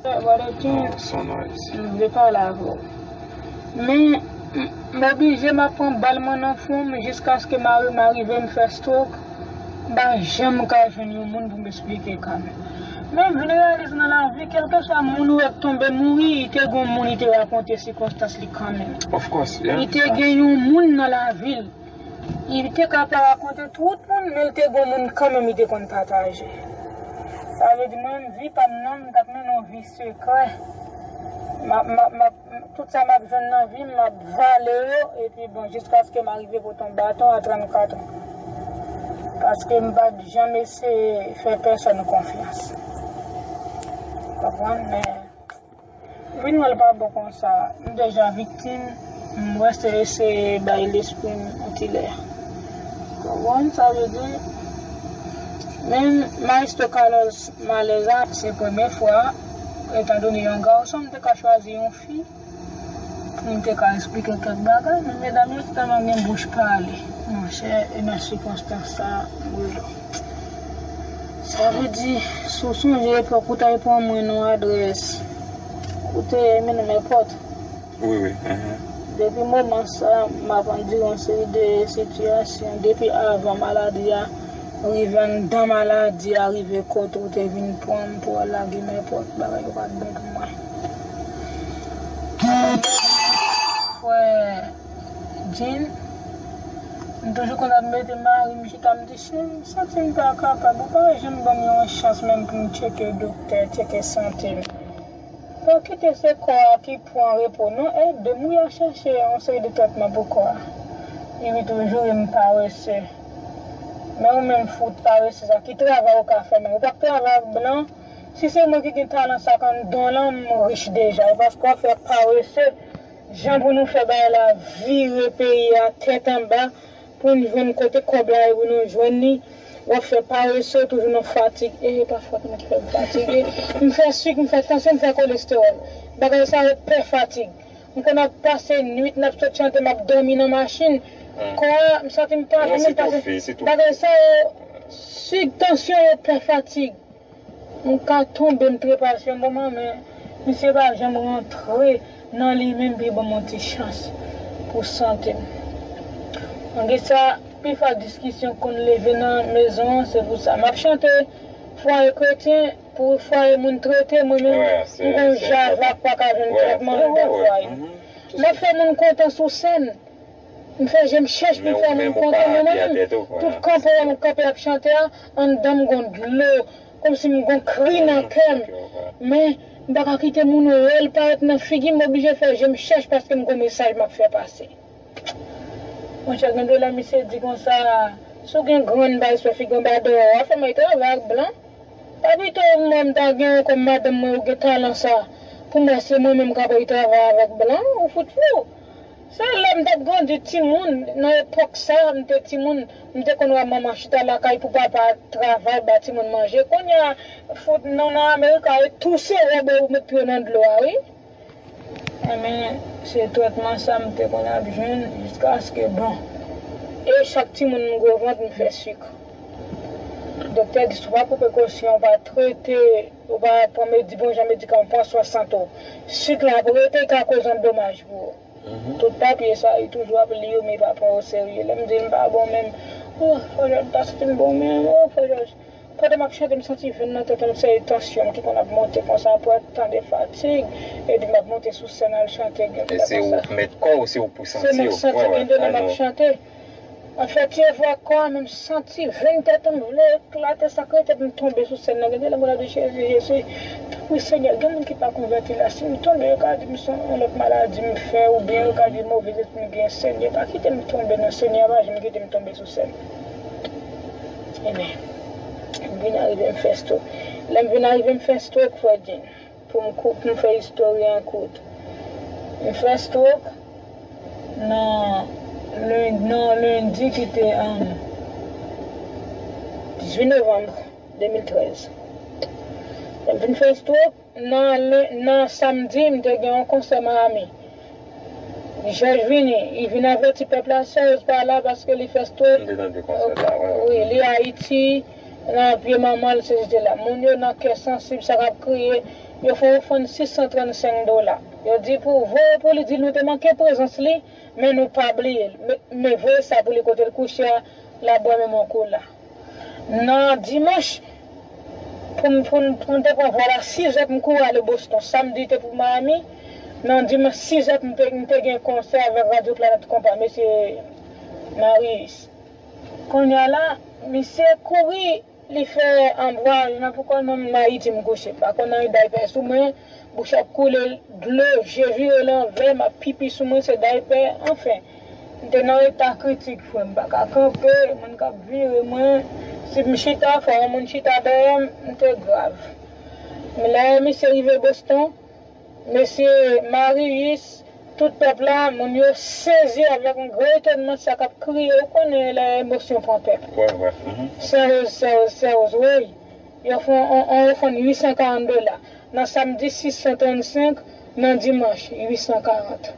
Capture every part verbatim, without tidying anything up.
Brother King, m vle pale avè w. Men, m, m oblije m ap pran bal mwen nan fwon m jiskaske mari m arive m fè stroke. M pa janm ka jwenn yon moun pou m eksplike kanmenm. Men m vin reyalize nan lavi, kèlkeswa moun ou wè k tonbe mouri, li te gon moun li te rakonte sikonstans li kanmenm. Of course, yeah. Li te gen yon moun nan lavi l. Li te ka pa rakonte tout moun, men l te gon moun kanmenm li te konn pataje. Sa vle di mwen menm, vi pa m nan, m t ap mennen yon vi sekrè. M ap, m ap, m ap, tout sa m ap jwenn nan vi m, m ap vale yo, epi bon, jiskaske m arive pote yon baton a trannkat an. Paske m pa t janm eseye fè pèsòn konfyans. Konprann? Men, vin wè l pa bon konsa. M deja viktim, m wè se eseye bay lespri m yon ti lè. Konprann sa vle di? Men Maestro Carlos Maleza, se premye fwa, etandone yon gason, m te ka chwazi yon fi pou m te ka eksplike kèk bagay, men medam yo tèlman gen bouch pale. Monchè, e nan sikonstans sa, m rele w. Sa vle di, si w sonje epòk ou t al pran mwen nan adrès, ou te mennen m èpòt. Wi, wi. Depi moman sa, m ap andire yon seri de sitiyasyon. Depi avan maladi a rive, anndan maladi a rive kote w te vin pran m pou al lage m èpòt, bagay yo pa t bon pou mwen. Frè Jean, m toujou konn ap mete mari m chita, m di, cheri, m santi m pa kapab, ou pa janm ban m yon chans menm pou m tcheke doktè, tcheke sante m. Pa kite se kò a ki pran repo non, ede m wi a chèche yon seri de tretman pou kò a. Li wi toujou e m parese. Men ou menm fout parese sa, ki travay ou ka fè menm? Ou pa k travay ak blan? Si se mwen ki gen talan sa k anndan w lan, m rich deja. E paske w ap fè parese, jan pou nou fè bagay la vire peyi a tèt anba, pou n jwenn kote kòb la ye pou nou jwenn li. W ap fè parese, toujou nan fatig. E pa fòt mwen ki fè m fatige. M fè sik, m fè tansyon, m fè kolestewòl. Bagay sa yo pè fatig. M konn ap pase nwit, n ap sot chante, m ap dòmi nan machin. Kò a, m santi m pa vle menm pase. Bagay sa yo, sik, tansyon yo pè fatig. M ka tonbe, m trepase yon moman, men misye pa janm rantre nan li menm pou l ban m yon ti chans pou sante m. Malgre sa, pi fò diskisyon konn leve nan mezon an, se pou sa. M ap chante fwaye kretyen pou fwaye moun trete, mwen menm, m gon java k pa ka jwenn trètman anndan fwaye. M ap fè moun kontan sou sèn. M fè je m chèch pou m fè moun kontan, men mwen menm, tout kanpe a m kanpe ap chante a, anndan m gon dlo, kòmsi m gon kri nan kè m. Men, m pa ka kite moun wè l parèt nan figi m, m oblije fè je m chèch paske m gon mesaj m ap fè pase. Monchè, gen de lè misye di konsa, si w gen grenn bay sou figi w anba dèyè w, w ap fè m al travay ak blan. Pa pito mwen m ta gen yon kòm madanm mwen ou gen talan sa. Pou mwen se mwen menm k ap al travay avèk blan, ou fout fou. Se lè m t ap grandi timoun, nan epòk sa, m te timoun, m te konn wè manman chita lakay pou papa travay ba timoun manje. Kounye a, fout nou nan Amerika, e touse wè w met pye w nan dlo a, wi. Enben, se trètman sa m te konn ap jwenn jiskaske, bon. E chak timoun m gwo vant, m fè sik. Doktè di, si w pa pran prekosyon, w pa trete, w pa pran medi-, bon jan medikaman, pran swen sante w, sik la ap rete, li ka koz yon domaj pou ou. Tout papye sa, li toujou ap li yo, men li pa pran yo serye. Lè m di l m pa bon menm, oh, Frè Jòj, m pa santi m bon menm, oh, Frè Jòj. Pandan m ap chante, m santi venn nan tèt mwen, se tansyon m ki konn ap monte konsa, apre tan de fatig, epi m ap monte sou sèn al chante, gen de lè konsa. E se ou k mèt kò w, se ou k pou santi w. Se m k santi, gen de lè m ap chante. M ap fè ti efò ak kò a, men m santi venn tèt mwen vle eklate, sa k rete pou m tonbe sou sèn nan. Gen de lè m konn ap di, Jezi, Jezi, tanpri Senyè, gen moun ki pa konvèti la, si m tonbe, yo ka di m se yon lòt maladi m fè, oubyen yo ka di move lespri m gen, Senyè, pa kite m tonbe non, Senyè, pa janm kite m tonbe sou sèn. Ebyen, m vin arive m fè stroke. Lè m vin arive m fè stroke, frè Jean, pou m kou-, pou m fè istòri an kout. M fè stroke nan len-, nan lendi ki te, um, dizuit novanm de mil trèz. Lè m vin fè stroke, nan len-, nan samdi, m te gen yon konsè Miami. Jòj vini, li vin avèti pèp la, Serge pa la paske li fè stroke. M te tande konsè sa, wi, wi. Wi, li Ayiti, nan pye manman l, se jete la. Moun yo nan kè sansib, sa k ap kriye, yo fè ofann sis san trannsenk dola. Yo di pou voye pou li, di nou te manke prezans li, men nou pa bliye l. Men, men voye sa pou li kote l kouche a, l ap bwè menm yon kola. Nan dimanch, pou m, pou m, pou m te pran vòl a sizè pou m kouri ale Boston. Samdi te pou Miami. Nan dimanch sizè pou m te, m te gen konsè avèk Radyo Planèt Konpa, mesye Marius. Kounye a la, misye kouri, li fè anbwaj nan pou kò l, mwen menm Ayiti m kouche. M pa konn anyen, daypè sou mwen, bouch ap koule dlo, je vire lanvè, m ap pipi sou mwen, se daypè, anfen. M te nan eta kritik, frè m, m pa ka kanpe, moun k ap vire mwen. Si m chita, fò yon moun chita dèyè m, m te grav. Men lè misye rive Boston, mesye Marius, tout pèp la, moun yo sezi avèk yon gran etònman sa k ap kriye, ou konnen lè emosyon pran pèp. Wè, wè. Mhm. Sè Woz, sè Woz, sè Woz, wi. Yo fè yon, yon, yon ofann uit san karant dola. Nan samdi, sis san trannsenk, nan dimanch, uit san karant.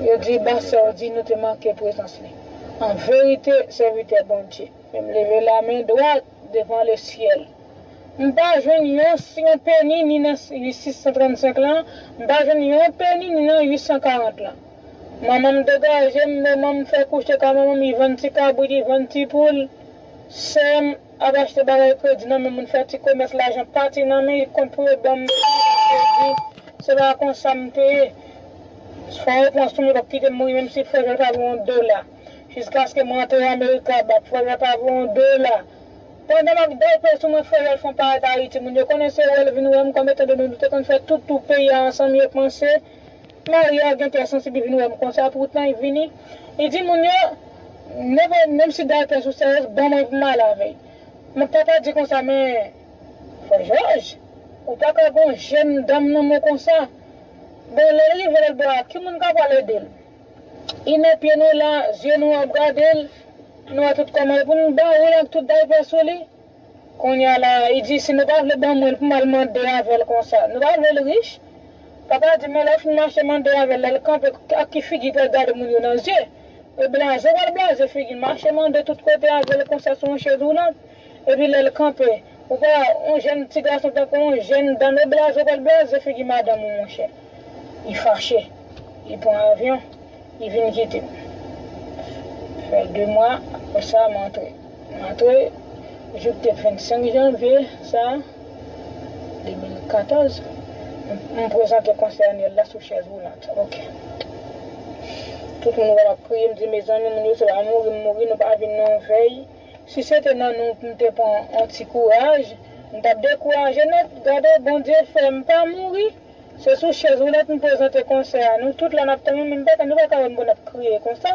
Yo di, ba sè w di nou te manke prezans li. An verite, sèvitè Bondye. Men m leve lamen dwat devan lesyèl. M pa jwenn yon, yon peni ni nan sis san trannsenk lan, m pa jwenn yon peni ni nan uit san karant lan. Manman m degaje m, manman m fè kouche kay manman m, li vann ti kabrit, li vann ti poul. Sè m ap achte bagay kredi nan men moun, fè ti komès, lajan pati nan men, li kont pou yo ban m kredi. Se pa konsa m te ye. Fò yo pran sou mwen, yo p ap kite m mouri, menm si frè Jòl pa voye yon dola. Jiskaske mwen antre Amerika, ba frè Jòl pa voye yon dola. Pandan m ap dèyè sou mwen, frè Jòl fè yon parèt Ayiti, moun yo konnen se wè l vin wè m, kòm etan done nou te konn fè tout tou peyi a ansanm, yo panse Maria gen kè sansib, li vin wè m konsa, poutan li vini. Li di moun yo, nenpòt, menm si daypè sou sèyèz, ban mwen pou m ale avè l. Men papa di konsa, men, frè Jòj, ou pa ka gon jèn dam nan men konsa. Bon, lè l rive lòt bò a, ki moun ka pral ede l? Li nan pye nou la, zye nou ap gade l, nou wè tout kòman l pou nou ba ou l ak tout daypè sou li. Kounye a la, li di, si nou pa vle ban mwen l pou m al mande avè l konsa, nou pa vle l rich? Papa di, men lè w fin mache mande avè l, lè l kanpe, ak ki figi l pral gade moun yo nan zye? E blaze, w pral blaze figi l, mache mande tout kote avè l konsa sou yon chèz woulant. Epi lè l kanpe, ou pa, yon jèn ti gason tankou yon jèn dam, e blaze, w pral blaze figi madanm ou, monchè. Li fache, li pran avyon. Li vin kite m. Fè de mwa, apre sa, m antre. M antre, jou k te vennsenk janvye, sa, de mil katòz, m, m prezante konsè anyèl la sou chèz woulant. Ok. Tout moun wè m ap kriye, m di, mezanmi, moun yo se pa mouri m mouri, nou pa vin nan yon vèy. Si se te nan nou, m te pran yon ti kouraj, m t ap dekouraje nèt. Gade, Bondye fè m pa mouri. Se sou chèz woulant m prezante konsè a. Nou tout la n ap tann, men m pa ka, nou pa ka wè m bon ap kriye konsa.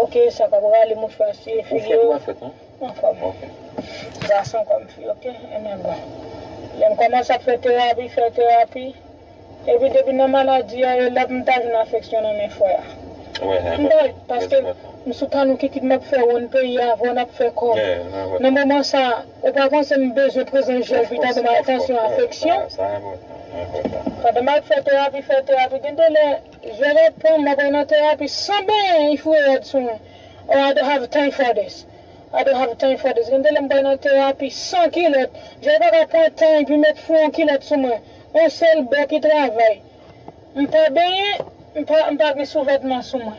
Ok, sa k ap rale mouchwa sou figi yo. Ou fèt, ou pa fèt, non? Anfòm. Ok. Gason kòm fi, ok? Ebyen bon. Lè m kòmanse ap fè terapi, fè terapi. Epi depi nan maladi a, e la pou m ta jwenn afeksyon nan men frè a. M pa, paske m sou kannou kikit m ap fè wonn peyi a, avè w n ap fè kòb. Nan moman sa, ou pa panse m bezwen prezans jèl pita pou m atansyon, afeksyon? Pandan m ap fè terapi, fè terapi, gen de lè, jèl ap pran m, m ap nan terapi san benyen, li foure rad sou mwen. Oh, I don't have time for this. I don't have time for this. Gen de lè m pral nan terapi san kilòt. Jèl pa ka pran tan epi met fou yon kilòt sou mwen. Yon sèl bò ki travay. M pa benyen, m pa, m pa gen souvètman sou mwen.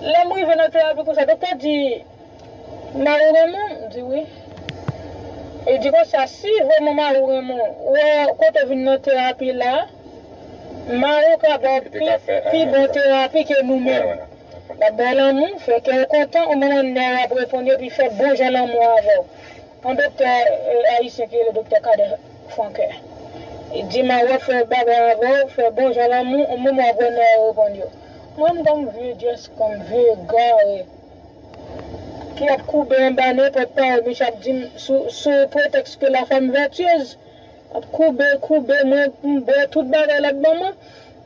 Lè m rive nan terapi konsa, doktè di, mari w renmen w? M di wi. Li di konsa, si vrèman mari w renmen w, wè kote w vin nan terapi la, mari w ka ba w pi, pi bon terapi ke nou menm. L ap ba w lanmou, fè kè w kontan, yon moman nèg ap reponn yo, epi fè bon jan lanmou avè w. Yon doktè, eh, ayisyen ki rele doktè Kader Franquin. Li di, mari w ap fè bagay avè w, fè bon jan lanmou, yon moman w ap wè nèg yo reponn yo. Mwen, m tankou vye dyès, kòm vye egare, ki ap koube anba nenpòt pawòl misye ap di m sou, sou pretèks ke la femme vertueuse. Ap koube, koube mwen, m bwè tout bagay l ap ban mwen.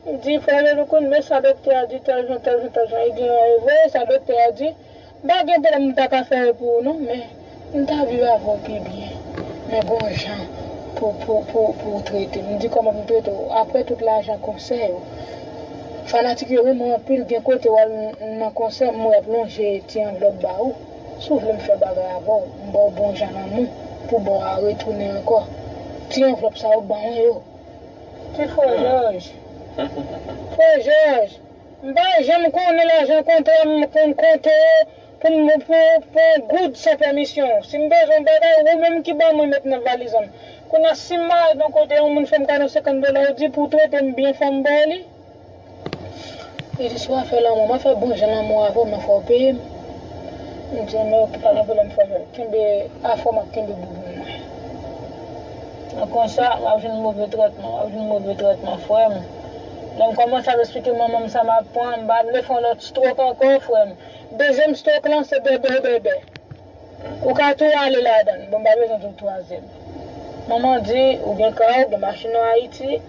M di, frè Jezi, ou konn men sa doktè a di, tèl jan, tèl jan, tèl jan. Li di, e vre, sa doktè a di. M pa gen pwoblèm, m ta ka fè l pou ou, non, men m ta viv avè w pi byen. Men gon jan pou, pou, pou, pou w trete m. M di, kòman pou m trete w? Apre tout lajan konsè yo, fanatik yo renmen w anpil, gen kote w al nan konsè, m wè y ap lonje ti anvlòp ba ou. Si w vle m fè bagay avè w, m ba w bon jan lanmou pou ba w a retounen ankò. Ti anvlòp sa yo ban mwen yo. Ti frè Jòj. Frè Jòj, m pa janm konnen lajan kontra m konn konte yo pou m pou pou yon goud san pèmisyon w. Si m bezwen yon bagay, ou menm ki ban mwen met nan valiz an. Kounye a si m mare nan kote yon moun fè m kado senkant dola, ou di pou w trete m byen fò m ba w li. Li di, "Si w a fè lanmou, m a fè bon jan lanmou avè w, men fò w peye m." M di, "Men oke, pa gen pwoblèm, frè Jòj. Kenbe afè w, m ap kenbe boubou mwen." Nan konsa, w ap jwenn move trètman, w ap jwenn move trètman, frè m. Lè m kòmanse ap eksplike manman m sa m ap pran, m pa vle fè yon lòt stroke ankò, frè m. Dezyèm stroke lan, se bèbè, bèbè. Ou ka tou ale ladan l. Bon, m pa bezwen di w twazyèm. Manman di, ou gen kay, ou gen machin an Ayiti.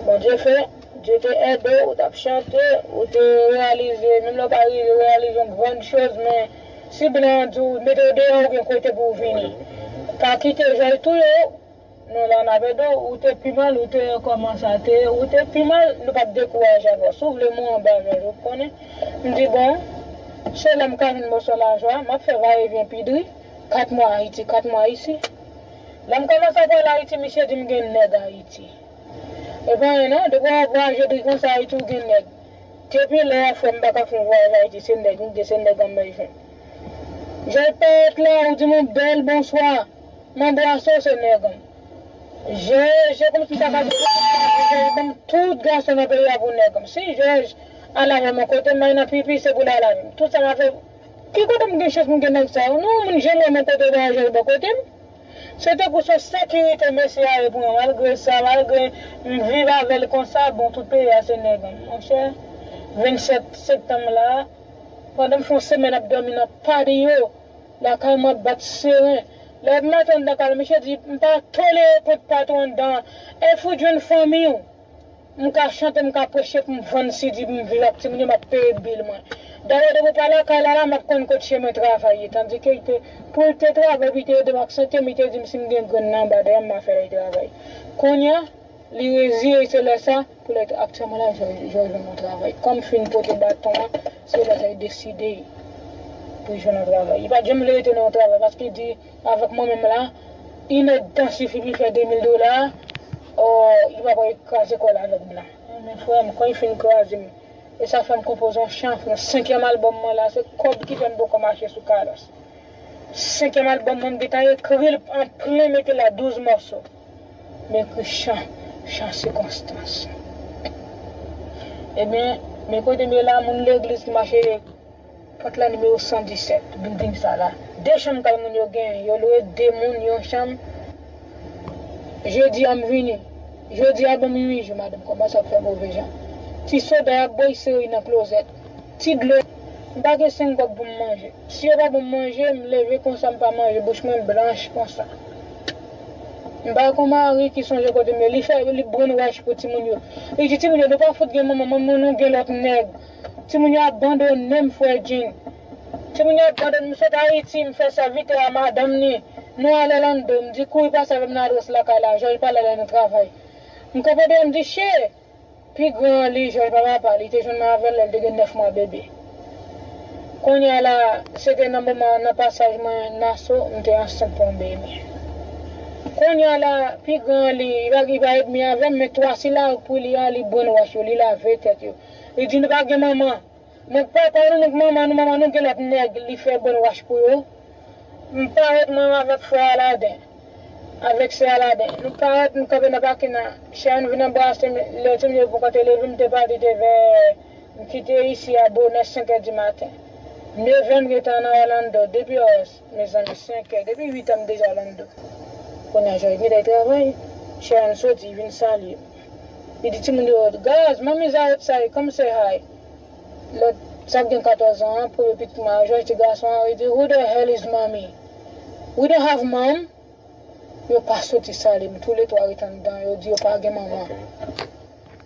Bondye fè, Dye te ede w, ou t ap chante, ou te reyalize, menm lè w pa rive reyalize yon grann choz, men si blan an di w, mete w deyò, ou gen kote pou w vini. Pa kite Jòj touye w. Non, la n ap ede w, ou te pi mal, ou te kòman sa te, ou te pi mal, nou p ap dekouraje avè w. Si w vle mwen anba Jòj, ou konnen. M di, bon, se la m ka jwenn mòso lajan, m ap fè vayevyen pi dri, kat mwa Ayiti, kat mwa isi. Lè m kòmanse ap al Ayiti, misye di m gen nèg Ayiti. E pa anyen non, depi w ap vwayaje dri konsa Ayiti, ou gen nèg. Depi lè a, frè m, m pa ka fè yon vwayaj Ayiti, se nèg m gen, se nèg an m bezwen. Jòj parèt la, ou di m yon bèl bonswa. M anbrase w, se nèg an. Je, je kòmsi m ta ka di, je ban m tout gason nan peyi a pou nèg an. Si Jòj al avè m yon kote, m al nan pipi, se pou l al avè m. Tout sa m ap fè, ki kote m gen chans pou m gen nèg sa yo? Non, moun janm wè m yon kote, m al Jòj bò kote m. Se tankou se yon sekirite mesye a ye pou mwen. Malgre sa, malgre m viv avè l konsa, bon, tout peyi a se nèg an. Monchè, vennsèt septanm la, pandan m fè yon semèn ap dòmi nan patio, lakay mwen ap bat seren. Lè m antre anndan kay la, misye di, "M pa tolere kont patwon anndan an. Èske w jwenn fanmi w?" M ka chante, m ka preche pou m vann si di, pou m viv ak timoun yo, m ap peye bil mwen. Dayè, depi w pa lakay la, la, m ap konn kot chemen travay ye. Tandike, li te, pou l te travay, pou li te ede m ak sante m, li te di m si m gen grenn nan anba dèyè m, m a fè l travay. Kounye a, li reziye, se lè sa, pou lè aktyèlman la, Jòj, Jòj jwenn yon travay. Kòm fin pote baton an, se lè sa li deside pou l jwenn yon travay. Li pa t janm vle rete nan yon travay, paske li di, avèk mwen menm la, inèdtan sifi pou l fè de mil dola, o, li pa pral kraze kò l avèk blan. Men frè m, kan li fin kraze m, e sa fè m konpoze yon chan, nan senkyèm albòm mwen la, se kòb ki fè m poko mache sou kalas. Senkyèm albòm mwen, m gentan ekri l an plen, mete la douz mòso. M ekri chan, chan sikonstans. Ebyen, men kote m ye la, moun legliz ki mache pòt la nimewo san disèt, bilding sa la. De chanm kay moun yo genyen, yo lwe de moun yon chanm. Jedi a m vini. Jodi a ban m uit jou, madanm kòmanse ap fè move jan. Ti soda y ap bwè, y sere nan klozèt. Ti dlo. M pa gen senk kòb pou m manje. Si yo pa ban m manje, m leve konsa, m pa manje, bouch mwen blanch konsa. M pa gen yon mari ki sonje kote m ye. Li fè, li brainwash pou timoun yo. Li di timoun yo, nou pa fout gen manman, manman nou gen lòt nèg. Timoun yo abandone m, frè Jean. Timoun yo abandone m, sot Ayiti, m fè sèvitè a madanm ni. Nou al Orlando, m di kouri pase avè m nan adrès lakay la, Jòj pale lè nou travay. M kanpe deyò, m di, "Che!" Pi gran an li, Jòj pa papa, li te jwenn mwen avè l lè l te gen nèf mwa bebe. Kounye a la, se te nan moman, nan pasaj mwen Naso, m te ansent pou yon bebe. Kounye a la, pi gran an li, li pa, li pa edmi avè m, men twa sila pou li a, li brainwash yo, li lave tèt yo. Li di nou pa gen manman. Nèg papa nou, nèg manman nou, manman nou gen lòt nèg, li fè brainwash pou yo. M parèt mwen avèk frè Aladen, avèk sè Aladen. Nou parèt, nou kanpe nan pakin nan. Chè a vin anbrase m, lè timoun yo poko te leve, m te pati te vè, m kite isi a bonè senkè di maten. Nevè m gentan nan Orlando, depi, mezanmi, senkè, depi uitè m deja Orlando. Kounye a Jòj gentan travay, Chè a soti, vin salye m. Li di timoun yo, "Guys, mommy's outside, come say hi." Lòt, sa gen katòz an an, premye pitit mwen a Jòj, ti gason an, li di, "Who the hell is mommy? We don't have mom." Yo pa soti salye m, toulètwa ret anndan, yo di yo pa gen manman.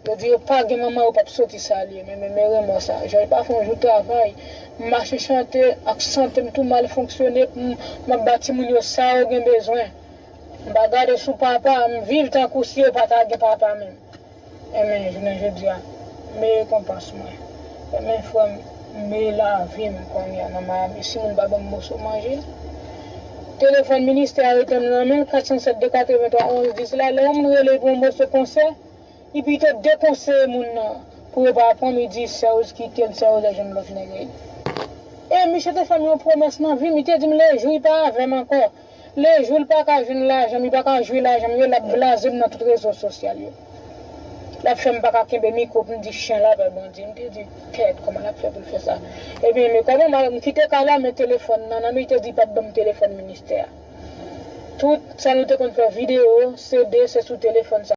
Yo di yo pa gen manman, yo p ap soti salye m, men, men, men remò sa. Jòj pa fè yon jou travay, m mache chante ak sante m tou mal fonksyone, m, m ap ba timoun yo sa yo gen bezwen. M pa gade sou papa, m viv tankou si yo pa ta gen papa menm. Enben, jounen jodi a, men rekonpans mwen. Enben, frè m, Men lavi m kounye a nan Miami. Si moun pa ban m moso manje, telefòn ministè a rete m nan men l, kat san sèt de katrevenntwa onz dis la, lè yon moun rele pou yon moso konsè, li pito dekonseye moun nan pou yo pa pran m, li di sèz kite l, sèz al jwenn lòt nèg. E misye te fè m yon pwomès nan vi m, li te di m lejou li pa avè m ankò, lejou l pa ka jwenn lajan m, li pa ka jwi lajan m yo, l ap blaze m nan tout rezo sosyal yo. L ap fè m pa ka kenbe mikwo pou m di chen la pè Bondye. M te di, kèt, kòman l ap fè pou l fè sa? Ebyen, men kòman m kite kay la, men telefòn nan nan men, li te di l p ap ban m telefòn ministè a. Tout sa nou te konn fè videyo, C D, se sou telefòn sa.